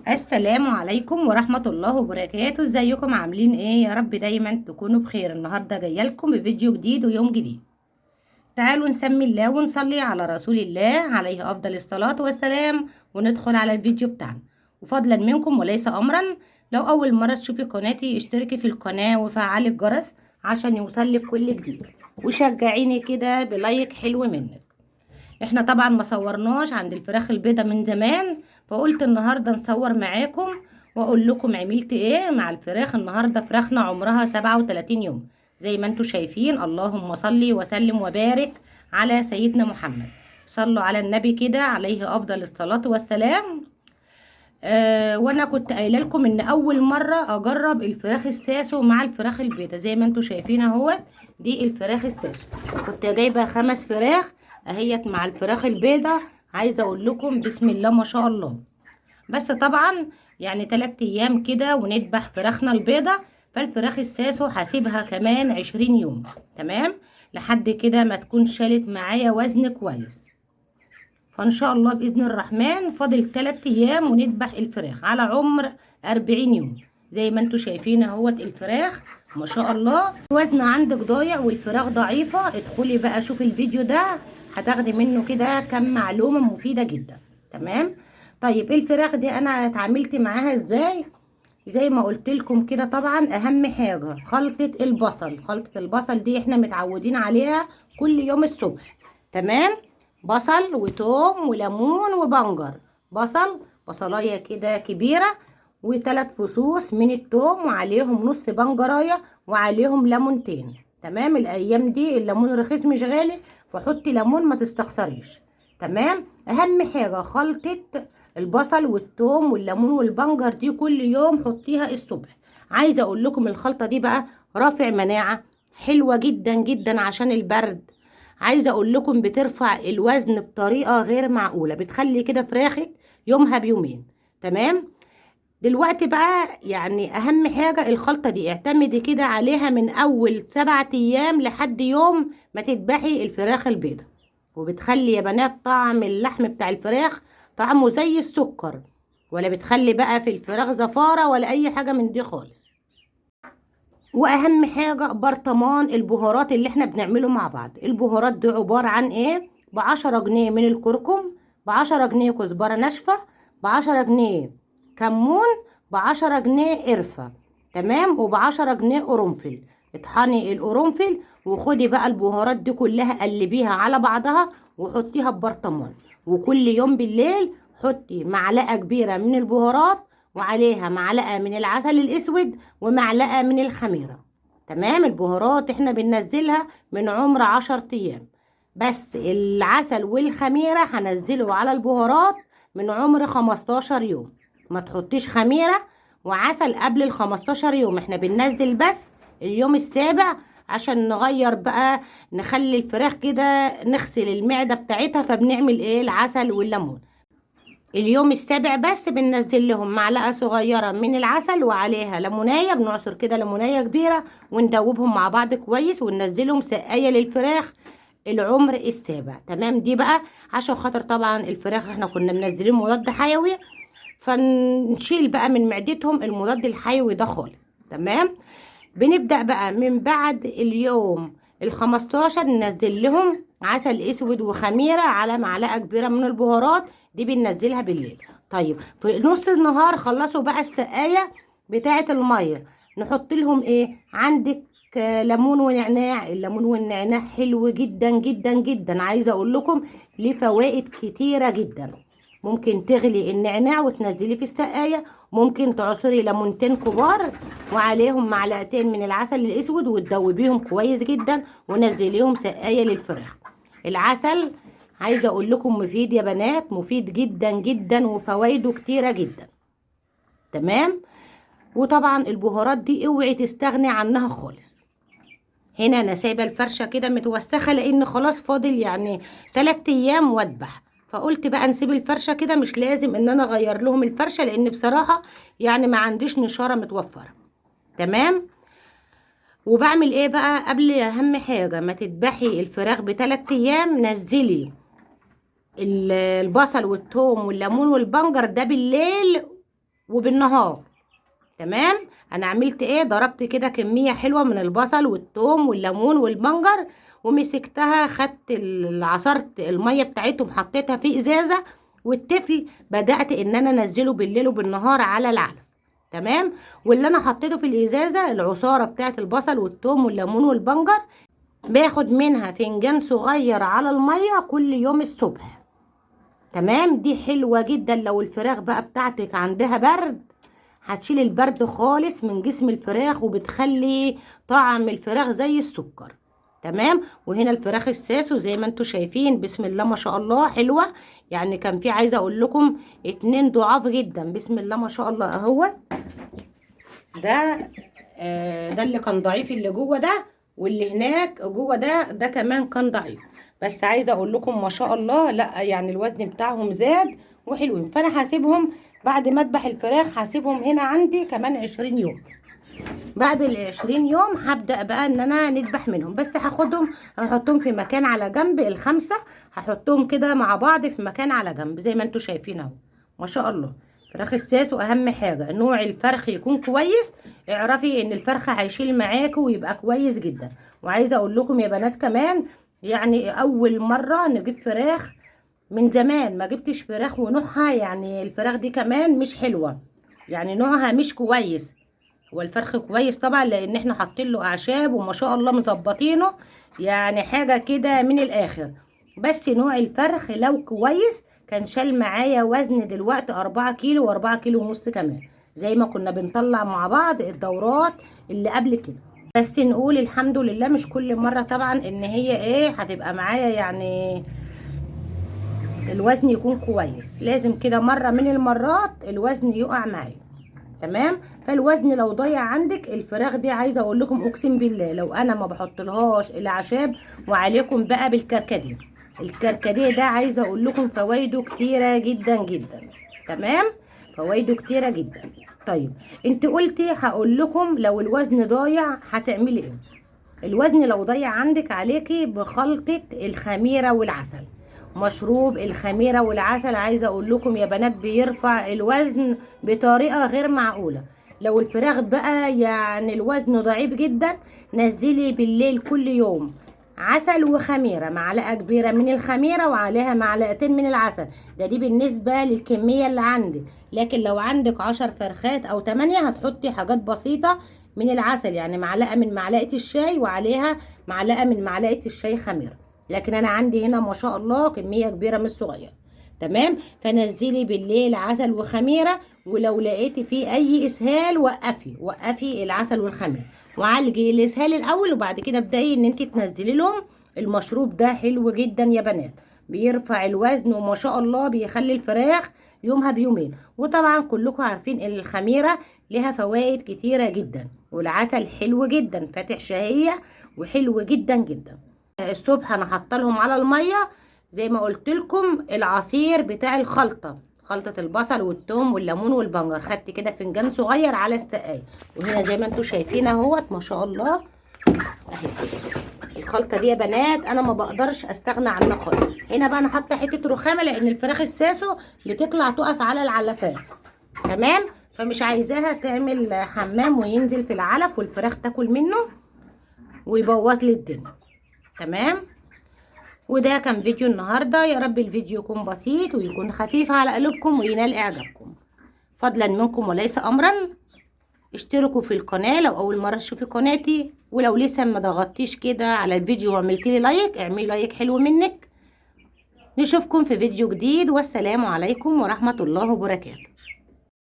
السلام عليكم ورحمة الله وبركاته. ازيكم عاملين ايه؟ يا رب دايما تكونوا بخير. النهاردة جاية لكم بفيديو جديد ويوم جديد. تعالوا نسمي الله ونصلي على رسول الله عليه افضل الصلاة والسلام، وندخل على الفيديو بتاعنا. وفضلا منكم وليس امرا، لو اول مرة تشوفي قناتي اشتركي في القناة وفعلي الجرس عشان يوصلك كل جديد، وشجعيني كده ب like حلو منك. احنا طبعا ما صورناش عند الفراخ البيضة من زمان، فقلت النهارده نصور معاكم واقول لكم عملت ايه مع الفراخ النهارده. فراخنا عمرها 37 يوم زي ما انتم شايفين. اللهم صلي وسلم وبارك على سيدنا محمد، صلوا على النبي كده عليه افضل الصلاة والسلام. وانا كنت قايله لكم ان اول مرة اجرب الفراخ الساسو مع الفراخ البيضة زي ما انتم شايفين اهوت. دي الفراخ الساسو، كنت جايبه 5 فراخ اهيت مع الفراخ البيضة. عايزه اقول لكم بسم الله ما شاء الله. بس طبعا يعني 3 ايام كده ونذبح فراخنا البيضة، فالفراخ الساسو هسيبها كمان 20 يوم، تمام، لحد كده ما تكون شالت معايا وزن كويس. فان شاء الله باذن الرحمن فاضل 3 ايام ونذبح الفراخ على عمر 40 يوم. زي ما انتم شايفين اهوت الفراخ ما شاء الله. وزن عندك ضايع والفراخ ضعيفة، ادخلي بقى شوفي الفيديو ده هتاخدي منه كده كم معلومة مفيدة جدا، تمام. طيب الفراخ دي انا اتعاملت معاها ازاي؟ زي ما قلت لكم كده، طبعا اهم حاجة خلطه البصل. خلطه البصل دي احنا متعودين عليها كل يوم الصبح، تمام. بصل وتوم وليمون وبنجر، بصل بصلايه كده كبيرة و3 فصوص من التوم، وعليهم نص بنجرايه وعليهم ليمونتين، تمام. الايام دي الليمون رخيص مش غالي، فحطي ليمون ما تستخسريش، تمام. اهم حاجة خلطه البصل والثوم والليمون والبنجر دي كل يوم حطيها الصبح. عايزه اقول لكم الخلطة دي بقى رافع مناعة حلوة جدا جدا عشان البرد. عايزه اقول لكم بترفع الوزن بطريقة غير معقولة، بتخلي كده فراخك يومها بيومين، تمام. دلوقتي بقى يعني اهم حاجة الخلطة دي اعتمدي كده عليها من اول 7 ايام لحد يوم ما تذبحي الفراخ البيضة. وبتخلي يا بنات طعم اللحم بتاع الفراخ طعمه زي السكر، ولا بتخلي بقى في الفراخ زفاره ولا اي حاجة من دي خالص. واهم حاجة برطمان البهارات اللي احنا بنعمله مع بعض. البهارات دي عبارة عن ايه؟ ب10 جنيه من الكركم، ب10 جنيه كزبره ناشفة، ب10 جنيه كمون، ب10 جنيه قرفه، تمام، وب10 جنيه قرنفل. اطحني القرنفل وخدي بقى البهارات دي كلها قلبيها على بعضها وحطيها ببرطمان. وكل يوم بالليل حطي معلقه كبيرة من البهارات وعليها معلقه من العسل الاسود ومعلقة من الخميره، تمام. البهارات احنا بننزلها من عمر 10 ايام، بس العسل والخميره هنزله على البهارات من عمر 15 يوم. ما تحطيش خميره وعسل قبل ال 15 يوم، احنا بننزل بس اليوم السابع عشان نغير بقى، نخلي الفراخ كده نغسل المعدة بتاعتها، فبنعمل ايه؟ العسل والليمون. اليوم السابع بس بننزل لهم معلقه صغيرة من العسل وعليها ليمونيه، بنعصر كده ليمونيه كبيرة وندوبهم مع بعض كويس وننزلهم سقاية للفراخ العمر السابع، تمام. دي بقى عشان خاطر طبعا الفراخ احنا كنا منزلين مضاد حيوي، فنشيل بقى من معدتهم المضاد الحيوي ده خالص، تمام. بنبدأ بقى من بعد اليوم ال15 ننزل لهم عسل اسود وخميرة على معلقة كبيرة من البهارات دي، بننزلها بالليل. طيب في نص النهار خلصوا بقى السقاية بتاعة المية، نحط لهم ايه؟ عندك ليمون ونعناع. الليمون والنعناع حلو جدا جدا جدا، عايزة اقول لكم ليه فوائد كتيرة جدا. ممكن تغلي النعناع وتنزليه في السقاية، ممكن تعصري ليمونتين كبار وعليهم معلقتين من العسل الاسود وتدوبيهم كويس جدا ونزليهم سقاية للفراخ. العسل عايزه اقول لكم مفيد يا بنات، مفيد جدا جدا وفوائده كتيرة جدا، تمام. وطبعا البهارات دي اوعي تستغني عنها خالص. هنا انا سايبه الفرشة كده متوسخه لان خلاص فاضل يعني 3 ايام واذبح، فقلت بقى نسيب الفرشة كده، مش لازم ان انا اغير لهم الفرشة لان بصراحة يعني ما عنديش نشاره متوفرة، تمام. وبعمل ايه بقى قبل؟ اهم حاجة ما تذبحي الفراخ ب3 ايام نزلي البصل والثوم والليمون والبنجر ده بالليل وبالنهار. تمام. انا عملت ايه؟ ضربت كده كمية حلوة من البصل والثوم والليمون والبنجر، ومسكتها، خدت عصرت المية بتاعتهم، حطيتها في ازازة، والتفل بدات ان انا انزله بالليل وبالنهار على العلف. تمام. واللي انا حطيته في الازازه العصاره بتاعت البصل والثوم والليمون والبنجر، باخد منها فنجان صغير على المية كل يوم الصبح. تمام. دي حلوة جدا لو الفراخ بقى بتاعتك عندها برد، هتشيل البرد خالص من جسم الفراخ، وبتخلي طعم الفراخ زي السكر. تمام. وهنا الفراخ الساسو زي ما انتم شايفين، بسم الله ما شاء الله حلوة. يعني كان في، عايزه اقول لكم، 2 ضعاف جدا، بسم الله ما شاء الله اهو. ده ده اللي كان ضعيف اللي جوه ده، واللي هناك جوه ده كمان كان ضعيف. بس عايزه اقول لكم ما شاء الله، لا يعني الوزن بتاعهم زاد وحلوين. فانا هسيبهم بعد ما اذبح الفراخ، هسيبهم هنا عندي كمان 20 يوم. بعد ال 20 يوم هبدأ بقى ان انا نذبح منهم، بس هاخدهم هحطهم في مكان على جنب. ال5 هحطهم كده مع بعض في مكان على جنب زي ما انتم شايفين اهو ما شاء الله. فراخ الساسو اهم حاجة نوع الفرخ يكون كويس، اعرفي ان الفرخ هيشيل معاكي ويبقى كويس جدا. وعايزه اقول لكم يا بنات كمان، يعني اول مرة نجيب فراخ من زمان ما جبتش فراخ ونوعها، يعني الفراخ دي كمان مش حلوة، يعني نوعها مش كويس. هو الفرخ كويس طبعا لان احنا حاطين له اعشاب وما شاء الله مظبطينه، يعني حاجة كده من الاخر. بس نوع الفرخ لو كويس كان شال معايا وزن دلوقتي 4 كيلو و4 كيلو ونص كمان، زي ما كنا بنطلع مع بعض الدورات اللي قبل كده. بس نقول الحمد لله مش كل مرة طبعا ان هي ايه هتبقى معايا، يعني الوزن يكون كويس، لازم كده مرة من المرات الوزن يقع معايا. تمام. فالوزن لو ضايع عندك الفراخ دي، عايزه اقول لكم اقسم بالله لو انا ما بحطلهاش الاعشاب، وعليكم بقى بالكركديه. الكركديه ده عايزه اقول لكم فوائده كتيرة جدا جدا. تمام. فوائده كتيرة جدا. طيب انت قلتي هقول لكم لو الوزن ضايع هتعملي ايه. الوزن لو ضايع عندك عليكي بخلطه الخميره والعسل، مشروب الخميرة والعسل. عايزة اقول لكم يا بنات بيرفع الوزن بطريقة غير معقولة. لو الفراخ بقى يعني الوزن ضعيف جدا، نزلي بالليل كل يوم عسل وخميرة، معلقة كبيرة من الخميرة وعليها معلقتين من العسل. ده دي بالنسبة للكمية اللي عندك. لكن لو عندك 10 فرخات او 8 هتحطي حاجات بسيطة من العسل، يعني معلقة من معلقة الشاي وعليها معلقة من معلقة الشاي خميرة. لكن انا عندي هنا ما شاء الله كمية كبيرة مش صغيرة. تمام. فنزلي بالليل عسل وخميرة، ولو لقيتي فيه اي اسهال وقفي العسل والخميرة، وعالجي الاسهال الاول، وبعد كده ابدأي ان انت تنزلي لهم المشروب ده. حلو جدا يا بنات، بيرفع الوزن وما شاء الله بيخلي الفراخ يومها بيومين. وطبعا كلكم عارفين ان الخميرة لها فوائد كتيرة جدا، والعسل حلو جدا، فاتح شهية وحلو جدا جدا. الصبح انا حاطه لهم على المية زي ما قلت لكم العصير بتاع الخلطة، خلطه البصل والثوم والليمون والبنجر، خدت كده فنجان صغير على السقاية. وهنا زي ما انتم شايفين اهوت ما شاء الله اهي الخلطة دي يا بنات، انا ما بقدرش استغنى عنها خالص. هنا بقى انا حاطه حتة رخامه لان الفراخ الساسو بتطلع تقف على العلفات. تمام. فمش عايزاها تعمل حمام وينزل في العلف والفراخ تاكل منه ويبوظ لي الدنيا. تمام. وده كان فيديو النهارده، يا رب الفيديو يكون بسيط ويكون خفيف على قلوبكم وينال اعجابكم. فضلا منكم وليس امرا، اشتركوا في القناة لو اول مرة تشوفي قناتي، ولو لسه ما ضغطتيش كده على الفيديو وعملتي لي like، اعملي like حلو منك. نشوفكم في فيديو جديد، والسلام عليكم ورحمة الله وبركاته.